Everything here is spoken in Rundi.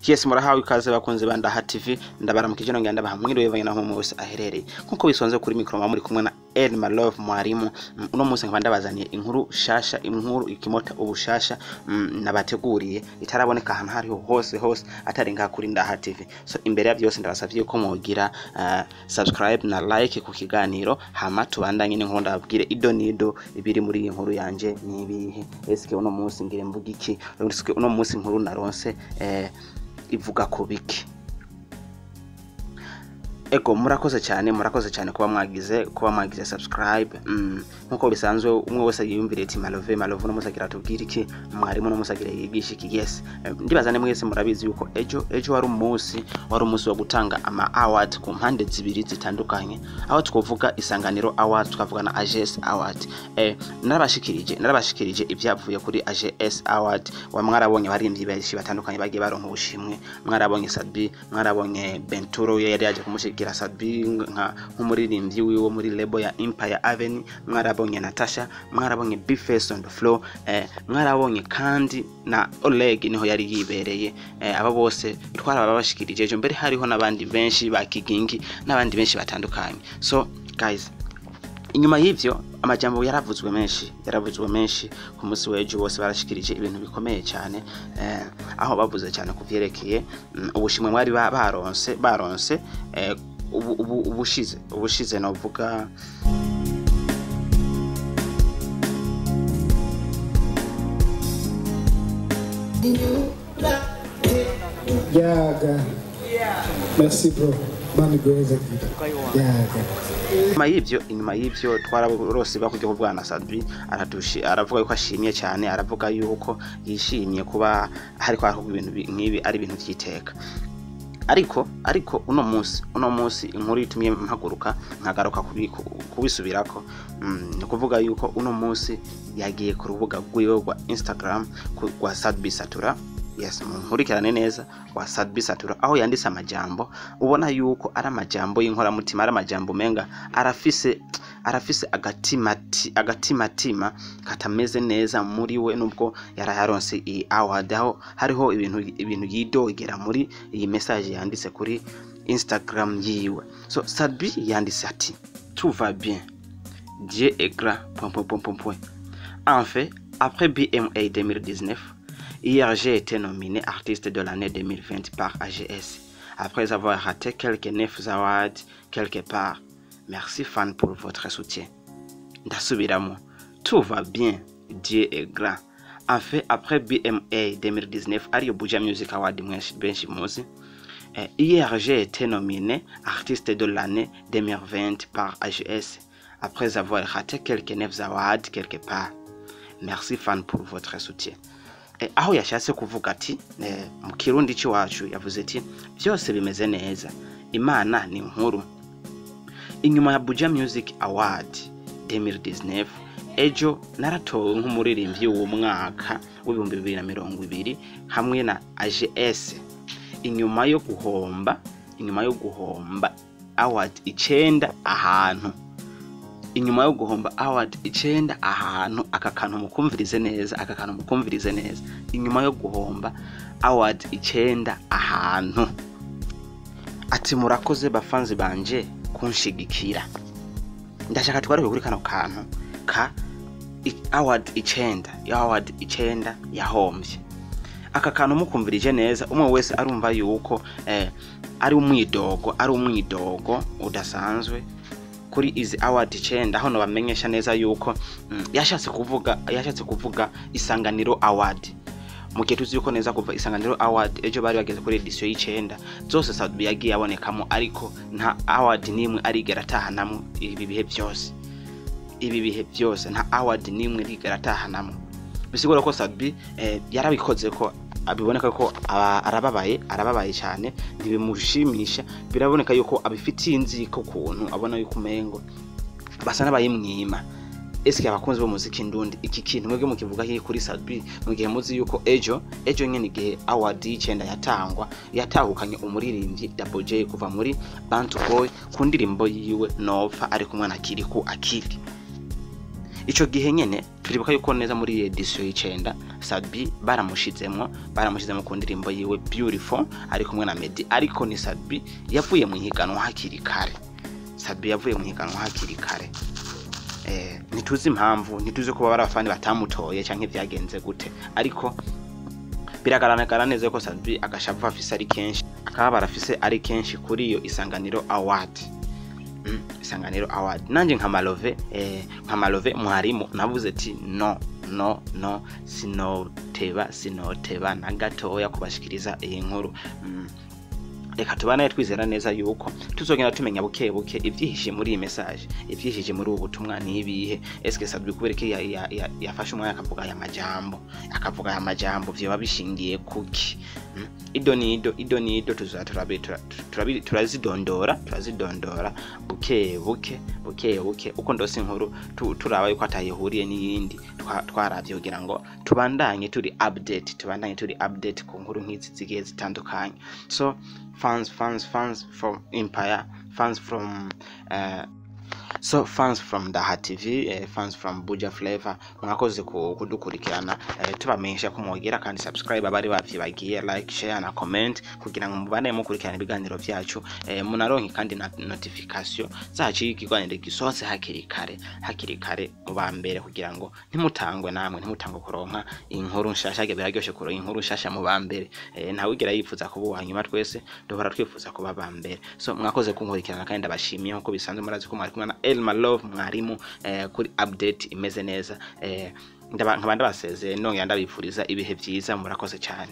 Yes, murahawe ikaze bakunzi ba Ndaha TV. Ndabaramukije nongera ndabaha mwiriwe bivanye naho umwe wese aherereye. Nkuko bisanzwe kuri mikoro muri kumwe na Elma Love mwarimu. Uno munsi nkaba ndabazaniye inkuru shasha, inkuru ikimota ubushasha nabateguriye itaraboneka ahantu hariho hose hose atari ngaha kuri Ndaha TV. So imbere ya byose ndabasavye ko mwogira subscribe na like ku kiganiro, hama tubandanye n'inkuru ndababwire ido nido ibiri muri iyi nkuru yanje nibihe. Eske uno munsi ngire mvuga iki? Eske uno munsi inkuru naronse ivuga ku biki? Ego, murakoze cyane, murakoze cyane kuba mwagize subscribe. Nkuko bisanzwe umwe wese yiyumvire ati Malove, Malove no musagira tubwire iki, mwarimu no musagira yigisha iki. Yes, ndibaza ne mwese murabizi yuko ejo wari umunsi wa gutanga ama award ku mpande zibiri zitandukanye, aho twovuga Isanganiro Award, tukavuga na AGS Award. Narabashikirije ibyavuye kuri AGS Award. Wa mwarabonye abaririmbyi benshi batandukanye bagiye baronka ubushimwe. Mwarabonye Sat-B, mwarabonye Benturo yari yaje kumushigira Sat-B nka nk'umuririmbyi wiwe muri label ya Empire Avenue. Mwarabonye Natasha, mwarabonye Bface on the floor, mwarabonye kandi na Oleg niho yari yibereye. Aba bose twarababashikirije ejo, mbere hariho n'abandi benshi ba Kigingi n'abandi benshi batandukanye. So guys, inyuma y'ivyo amajambo yaravuzwe menshi, yaravuzwe menshi ku munsi w'ejo. Bose barashikirije ibintu bikomeye cyane, aho bavuze cyane ku vyerekeye ubushimwe mwari baronse ubushize novuga. Yaga. Merci bro. Mani guheza Yaga. Inyuma y'ivyo twararose bakujya ku bwana Sat-B aradushi, aravuga yuko ashimye cyane, aravuga yuko yishimye kuba hariko harakorwa ibintu nk'ibi, ari ibintu vy'iteka. Ariko uno munsi inkuru itumye mpaguruka nkagaruka kubisubirako, ni ukuvuga yuko uno munsi yagiye ku rubuga rwiwe rwa Instagram, rwa Sat-B Satura. Yes, munkurikirane neza, rwa Sat-B Satura, aho yanditse amajambo ubona yuko ari amajambo y'inkoramutima, ari amajambo umenga arafise agatimatima katameze neza muri we, nubwo yarayaronse iyi award, aho hariho ibintu yidogera muri iyi message yanditse kuri Instagram yiwe. So Sat-B yanditse ati: "Tout va bien, Dieu est grand, point point point point point. Enfin, après BMA 2019, hier j'ai été nominé artiste de l'année 2020 par AGS après avoir raté quelques neuf awards quelque part. Merci fan pour votre soutien." Ndasubiramo: "Tout va bien, Dieu est grand. Enfin, après BMA 2019", ariyo Buja Music Award benshi muzi, "hier j'ai été nominé artiste de l'année 2020 par AGS après avoir raté quelques neuf awards quelque part. Merci fan pour votre soutien." Aho yashatse kuvuga ati, mu Kirundi cy'iwacu yavuze ati byose bimeze neza, Imana ni nkuru. Inyuma ya Buja Music Award 2019, ejo naratowe nk'umuririmbyi w'umwaka w'2020 hamwe na AGS, inyuma yo guhomba award 9 ahantu, inyuma yo guhomba award 9 ahantu. Aka kantu mukumvirize neza, aka kantu mukumvirize neza: inyuma yo guhomba award 9 ahantu. Ati murakoze bafanzi banje kunshigikira. Ndashaka tugaruke kuri kano kantu ka award 9, ya award 9 yahombye. Aka kantu mukumvirije neza, umwe wese arumva yuko ari umwidogo udasanzwe kuri izi award 9, aho nobamenyesha neza yuko yashatse kuvuga Isanganiro Award, mu gihe tuzi yuko neza kuva Isanganiro Award ejo bari bageze kuri edition y'icenda, zose Sat-B yagiye abonekamo, ariko nta award n'imwe arigera atahanamo ibi bihe byose. Ibi bihe byose nta award n'imwe arigera atahanamo. Bisigura ko Sat-B yarabikoze ko abiboneka ko arababaye, arababaye cyane, ntibimushimisha. Biraboneka yuko abifitiye inziko, kuntu abona yuko umengo basa n'abayimwima. Eske abakunzi b'umuziki ndundi, iki kintu mwebwe mukivuga hiye kuri Sat-B, mu gihe muzi yuko ejo nyene igihe award y'icenda yatangwa, yatahukanye umuririmbyi Double J kuva muri Bantu Boy ku ndirimbo yiwe Nopfa, ari kumwe na Kiriku Akili? Ico gihe nyene turibuka yuko neza muri edition y'icenda Sat-B baramushizemwo ku ndirimbo yiwe Beautiful ari kumwe na Meddy, ariko ni Sat-B yavuye mu higanwa hakiri kare. Sat-B yavuye mu higanwa hakiri kare. Ntituzi impamvu, ntituzi ko baba abafani batamutoye canke vyagenze gute, ariko biragaragara neza ko Sat-B agashavu afise ari kenshi, akababaro afise ari kenshi kuri iyo Isanganiro Award. Isanganiro Award, nanje nka Malove, nka Malove mwarimu, navuze ati no, no, no, sinoteba na gatoya kubashikiriza iyi nkuru. Reka tubanaye twizera neza yuko tuzogenda tumenya buke buke ivyihishe muri iyi message, ivyihishe muri ubu butumwa ni ibihe. Eske Sat-B kubera ko yafashe umwanya akavuga aya majambo, vyoba bishingiye kuki? Ido nido, ido nido, tuza turazidondora buke buke, buke buke, uko ndose inkuru turaba yuko atayihuriye n'iyindi twaravye kugira ngo tubandanye turi update ku nkuru nk'izi zigiye zitandukanye. So fans from Empire, fans from so fans from Daha TV, fans from Buja Flavor, mwakoze kudukurikirana. Tubamenyesha ko mwogera kandi subscribe abari bavyibagiye, like, share na comment kugira ngo mubane mukurikirana ibiganiro vyacu, munaronke kandi na notification zacu iyo ikiganiro gisohotse hakiri kare, hakiri kare mu ba mbere, kugira ngo ntimutangwe namwe, ntimutangwe kuronka inkuru nshasha. Biraryoshe kuronka inkuru nshasha mu ba mbere. Ntawigera yifuza kuba uwa nyuma, twese duhora twifuza kuba ba mbere. So mwakoze kunkurikirana kandi ndabashimiye nkuko bisanzwe. Murazi ko mwari kumwe na Elma Love mwarimu, kuri update imeze neza. Nkaba ndabasezeye nongera ndabifuriza ibihe vyiza. Murakoze cyane.